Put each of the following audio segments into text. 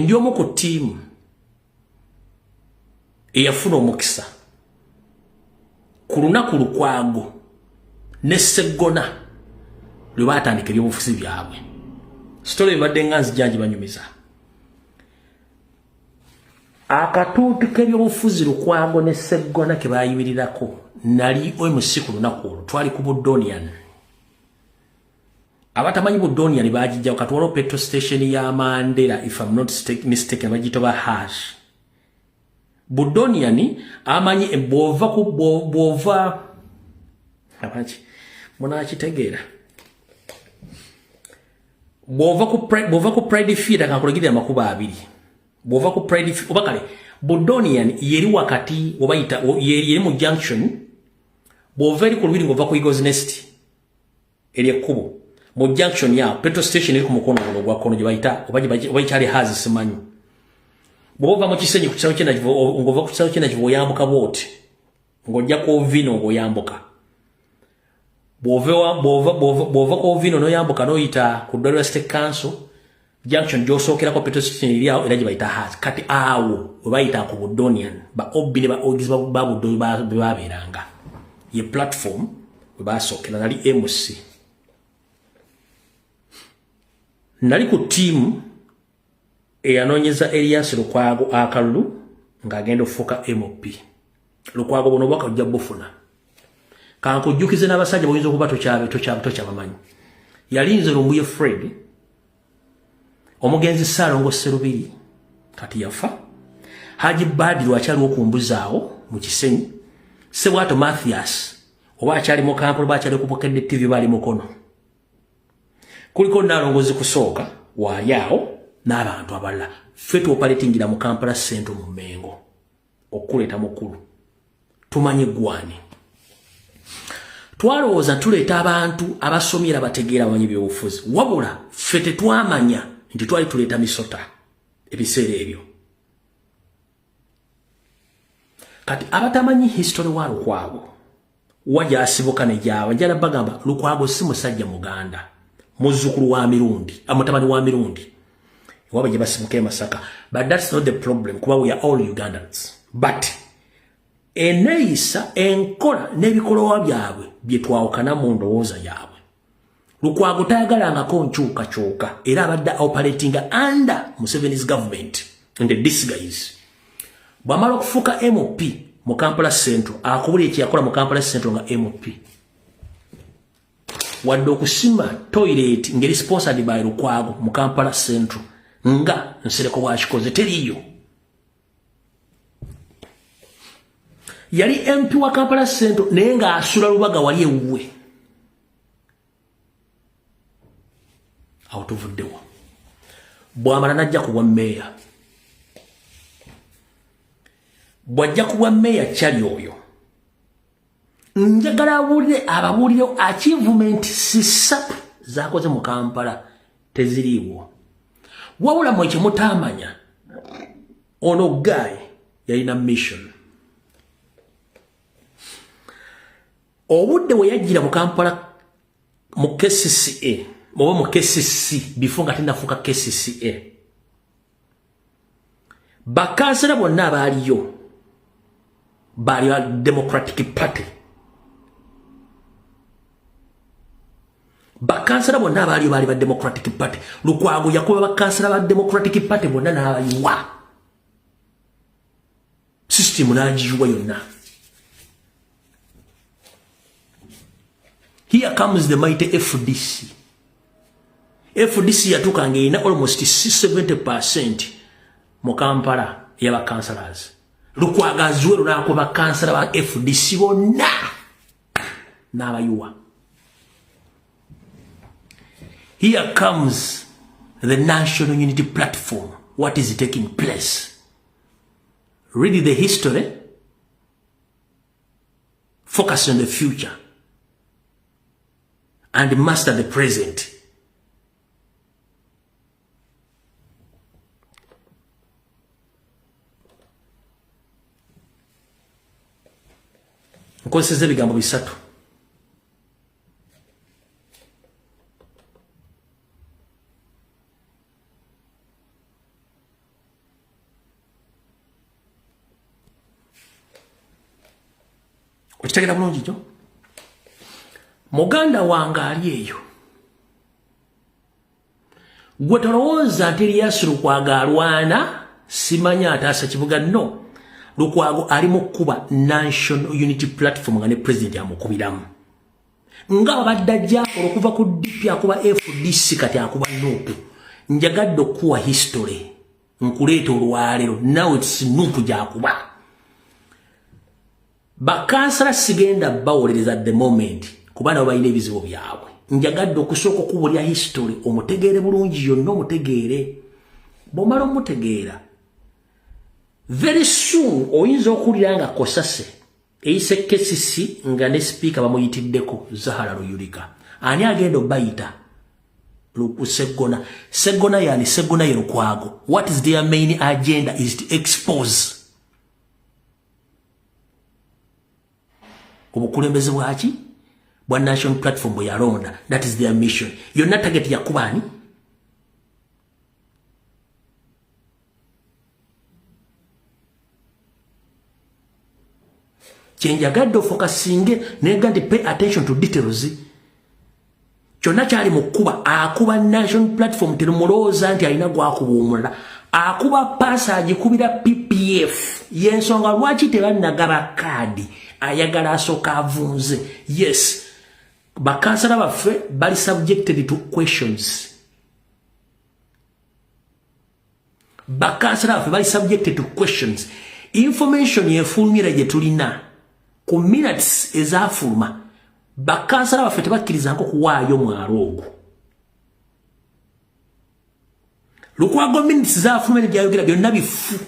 Ndi omu ku ttiimu eyafuna omukisa ku lunaku Lukwago ne Seggona lwe baatandika ebyobufuzi byabwe. Sitole ebadde nga nzija ngibanyumiza. Akatuuti k'ebyobufuzi Lukwago ne Seggona ke baayimirirako, nali MC ku lunaku olwo, twali ku Budonian. Abatamanyi Budonian bagijja kati waliwo petrol station ya Mandela, if I'm not mistaken, bagiyita ba hash. Budonian amanyi bw'ova ku bw'ova abaki munakitegeera, bw'ova ku Pride Theatre, kankulagirira amakubo abiri. Bw'ova ku Pride, oba kale Budonian yeri wakati, obayita yeri mu junction. Bw'ova eri ku lubiri ng'ova ku Eagles Nest, eri ekkubo mu junction ya petrol station eri ku mukono guno ogwa kkono gye bayita oba ekyali hazi simanyi. Bw'ova mu Kisenyi ku kisaawe ky'enakivo, ng'ova ku kisaawe ky'enakivo oyambuka bw'oti ng'ojja ku Ovino, ng'oyambuka bw'ova ku Ovino n'oyambuka n'oyita ku ddwaliro State Council junction gy'osookerako, petrol station eri awo era gye bayita hazi. Kati awo we bayita ku Budonian, ba Obbi ne ba Ogizi ba Budoni be babeeranga, ye platform we basookera. Nali MC, nali ku ttiimu eyanoonyeza Erias Lukwago akalulu ng'agenda okufuuka MP. Lukwago buno obubaka ojja bufuna. Kankujjukize n'abasajja boyinza okuba tokyabamanyi. Yali nze Lumbuye Fred, omugenzi Ssaalongo Sserubiri kati yafa, Haji Badiru akyaliwo ku mbuzaawo mu Kisenyi, Sebwato Mathias oba akyali mu Kampala oba akyali ku Bukedde TV bali Mukono, kuliko Naalongozi kusooka waali awo n'abantu abalala. Ffe tuoperatingira mu Kampala Central, mu Mengo, okuleeta mukulu tumanye gwani. Twalowooza tuleeta abantu abasomye era bategeera, bamanyi ebyobufuzi, wabula ffe tetwamanya nti twali tuleeta misota ebiseera ebyo. Kati abatamanyi history wa Lukwago, wa gyasibuka ne gyaba, njala bagamba Lukwago si musajja Muganda, muzzukulu wa Mirundi, mutabani wa Mirundi, ewabwe gye basibuka e Masaka. But that's not the problem, kuba we are all Ugandans, but eneeyisa, enkola n'ebikolwa byabwe bye twawukana mu ndowooza yaabwe. Lukwago tayagalangako nkyukakyuka era abadde operatinga under Museveni's government in the disguise. Bw'amala okufuuka MP mu Kampala Central, akubula ekyeyakola mu Kampala Central nga MP, wadde okusima toilet ngeri sponsored by Lukwago mu Kampala Central nga Nsereko bwakikoze teriiyo. Yali MP wa Kampala Central naye ng'asula Lubaga wali ewuwe. Awo tuvuddewo. Bw'amala n'ajja ku bwa mmeeya. Bw'ajja ku bwa mmeeya, kyali oyo njagala abuulire ababuulire achievement sisatu zakoze mu Kampala, teziriiwo. Wabula mwe kyemutaamanya, ono guy yalina mission. Obudde we yajjira mu Kampala mu KCCA oba mu KCC, before nga tenafuuka KCCA, bakansala bonna abaaliyo baali ba Democratic Party. Bakansala bonna abaaliyo baali ba Democratic Party. Lukwago yakuba bakansala ba Democratic Party bonna n'abayiwa, system n'agiyiwa yonna. Here comes the mighty FDC. FDC yatuuka ng'erina almost 70% mu Kampala ey'aba councillors. Lukwago azuwero n'akuba kansala ba FDC bonna n'abayiwa. Here comes the National Unity Platform. What is taking place? Read the history, focus on the future and master the present. Nkozeseza ebigambo bisatu. Okitegera bulungi kyo? Muganda wange ali eyo, gwe tolowooza nti Erias Lukwago alwana simanya ataasa kibuga. No, Lukwago ali mu kkuba National Unity Platform nga ne president amukubiramu, nga abadde ajja okuva ku DP akuba FDC, kati akuba NUP. Njagadde okukuwa history, nkuleeta olwaleero. Now it's NUP gyakuba. Bakansala sigenda bawolereza at the moment, kuba nabo balina ebizibu byabwe. Njagadde okusooka okubulya history, omutegeere bulungi yonna, omutegeere. Bw'omala omutegeera, very soon oyinza okuwulira nga kosase eyise KCC, nga ne sipiika bamuyitiddeko Zahara Luyirika. Ani agenda obayita? Seggona. Seggona yani? Seggona ye Lukwago. What is their main agenda? Is to expose obukulembeze bwaki bwa National Platform bwe yalonda. That is their mission yonna. Target yakubaani? Kyenjagadde ofocusinge nega nti pay attention to details. Kyonna kyali mu kkuba, akuba National Platform. Terumulowooza nti alina gwakuba omulala, akuba paasa, agikubira PPF. Yensonga lwaki tebannagaba kaadi, ayagala asooka avunze. Yes, bakansala baffe bali subjected to questions. Bakansala baffe bali subjected to questions. Information yefulumira gye tulina ku minutes ezafuluma, bakansala baffe tebakkirizanko kuwaayo mwalo ogwo. Lukwago minutes zafuluma, byayogera byonna bifu.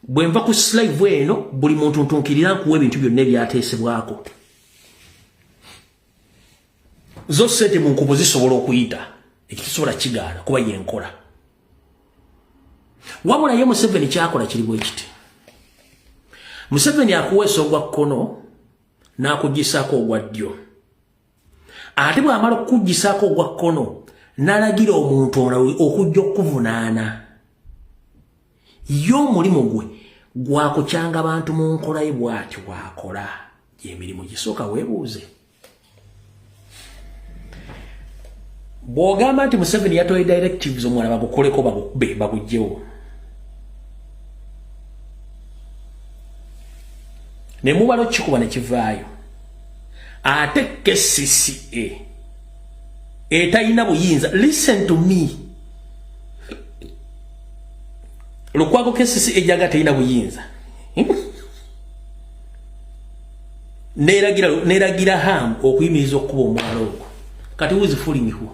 Bwe nva ku live eno, buli muntu ntunkirira nkuwa ebintu byonna ebyateesebwako. Zo sente mu nkubo zisobola okuyita, ekitusobola kigaana kuba yenkola. Wabula ye Museveni kyakola kiri bwe kiti: Museveni akuweesa ogwa kkono n'akugisaako ogwa ddyo, ate bw'amala okukugisaako ogwa kkono n'alagira omuntu omulala okujja okuvunaana. Ye omulimu gwe gwakukyanga bantu mu nkola ye, bw'ati bw'akola gyemirimu gisooka. Weebuuze, bw'ogamba nti Museveni yatoye directives omwana bagukoleko, bagukube, bagugjewo, ne mubala okikuba ne kivaayo, ate KCCA etalina buyinza. Listen to me, Lukwago, KCCA ejaga terina buyinza, neragira Ham okuyimiriza okukuba omwala ogwo. Kati who is fooling who?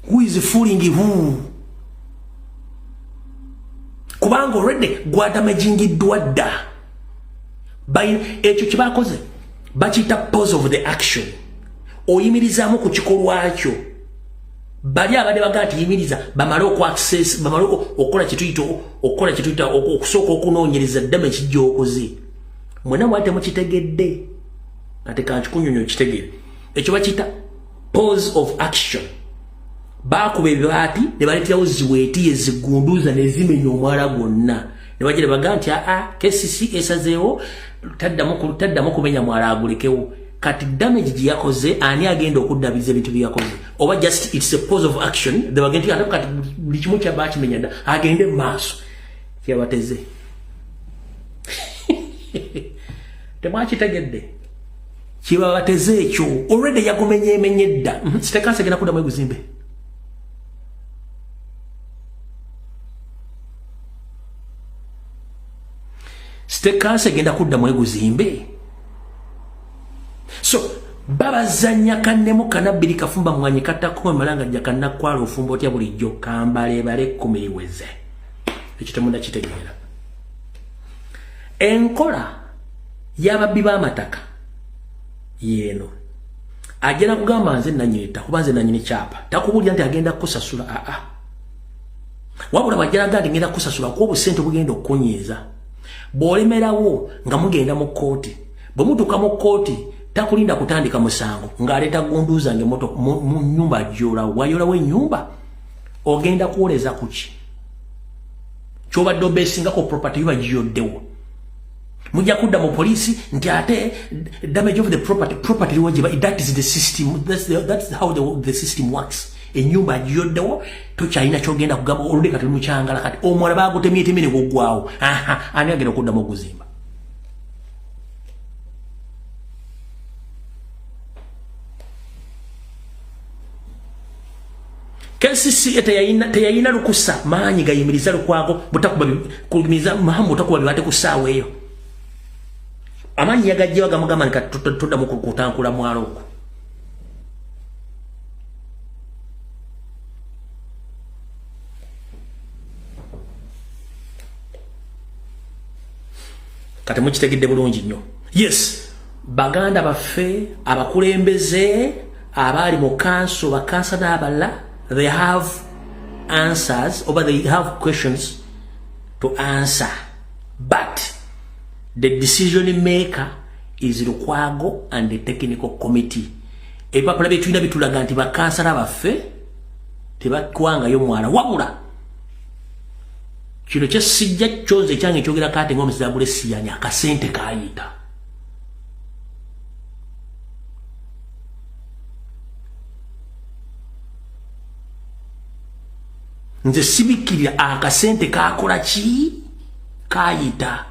Who is fooling who? Kubanga already gwadamagingiddwa dda. Ekyo kyebakoze bakiyita pause of the action, oyimirizaamu ku kikolwa kyo. Bali abadde bagaa nti yimiriza, bamale okuaccess, bamale okukola kyetuyita okusooka okunoonyereza ddama ekijja okoze. Mwena mwali temukitegedde, ate kankikunyonyo okitegeere. Ekyo bakiyita pause of action. Bakuba ebibaati ne baleeterawo ziweeti ezigunduuza ne zimenya omwala gwonna, ne bagira bagaa nti aa, KCC esazeewo taddamu kumenya mwala, agulekewo. Kati damage gye yakoze, ani agenda okuddabiriza ebintu bye yakoze? Oba just it's a pause of action, they bagenda ate kati buli kimu kyaba kimenya dda, agende mu maaso. Kyabateze temwakitegedde, kibabateze ekyo already yagumenyeemenye dda. Sitekansi egenda kuddamu eguzimbe. Sitekansi egenda kuddamu eguzimbe. So babazanya kannemu kanabbiri kafumba mwanyi kattako malanga jja kannakwala ofumba otya bulijjo kambalebale 10 liweze. Ekyo temundakitegeera. Enkola y'ababbi b'amataka yeeno: agenda kugamba nze nanyini ttaka, kuba nze nanyini kyapa. Takubuulira nti agenda kukusasula, aa, wabula bwajjalaga nti ngenda kukusasula kuba obusente bugenda okukunyiiza. Bw'olemerawo nga mugenda mu kkooti, bwe mutuuka mu kkooti takulinda kutandika musango, ng'aleeta gunduuza ng'emmotoka mu nnyumba agyolawo. Bw'ayolawo ennyumba, ogenda kuwoleza ku ki ky'obadde obesingako? Property yo bagiyoddewo. Mujja kudda mu poliisi nti ate damage of the property. Property liwo gye. That is the system. That's how the system works. Ennyumba agiyoddewo, tokyalina kyogenda kugamba. Oludde kati mukyangala, kati omwala bagutemyetemye ne guggwawo. Aha, ani agenda okuddamu okuzimba? KCCA teyayina lukusa maanyi gayimiriza Lukwago butakuba kuyimiriza Mahamu butakuba bibate ku ssaawa eyo. Amaanyi yagajjewa gamugamba nti kati tuddamu kutankula mwalo ogwo. Kati mukitegedde bulungi nnyo. Yes, baganda baffe abakulembeze abaali mu kanso, bakansa n'abalala, they have answers or they have questions to answer, but the decision maker is Lukwago and the technical committee. Ebipapula byetulina bitulaga nti bakansala baffe tebakwangayo mwala. Wabula kino kyesijja kyoze ekyange kyogera kate ng'omuzira siyanya akasente kayita. Nze sibikkirira, akasente kakola ki? Kayita.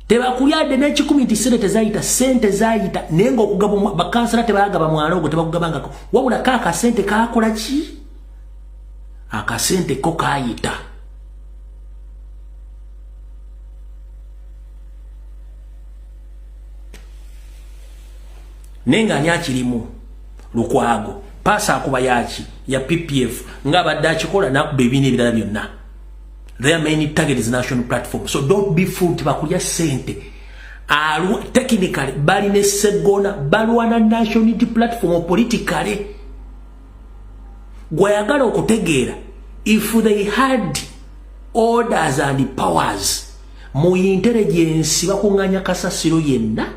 Tebakulyadde n'ekikumi nti sente tezayita. Sente zayita, naye ngaokugaba bakansala tebayagaba mwala ogwo, tebakugabangako. Wabula ka akasente kakola ki? Akasente ko kayita. Naye nga ani akirimu? Lukwago paasa akuba yaki ya PPF ng'abadde akikola n'akuba ebibiina ebirala byonna. Their main target is National Platform, so don't be fooled. Bakulya sente. Technically balina Segona, balwana National Unity Platform politically. Gwayagala okutegeera, if they had orders and powers mu intelligence, bakuŋŋanya kasasiro yenna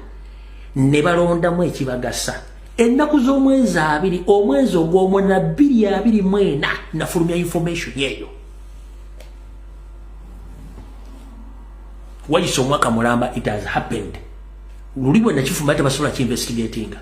ne balondamu ekibagasa. Ennaku z'omwezi 2, omwezi ogw'omwena, 2024, nafulumya information eyo. Wayise omwaka mulamba, it has happened. Luli bwe nakifumba tebasobola kiinvestigatinga.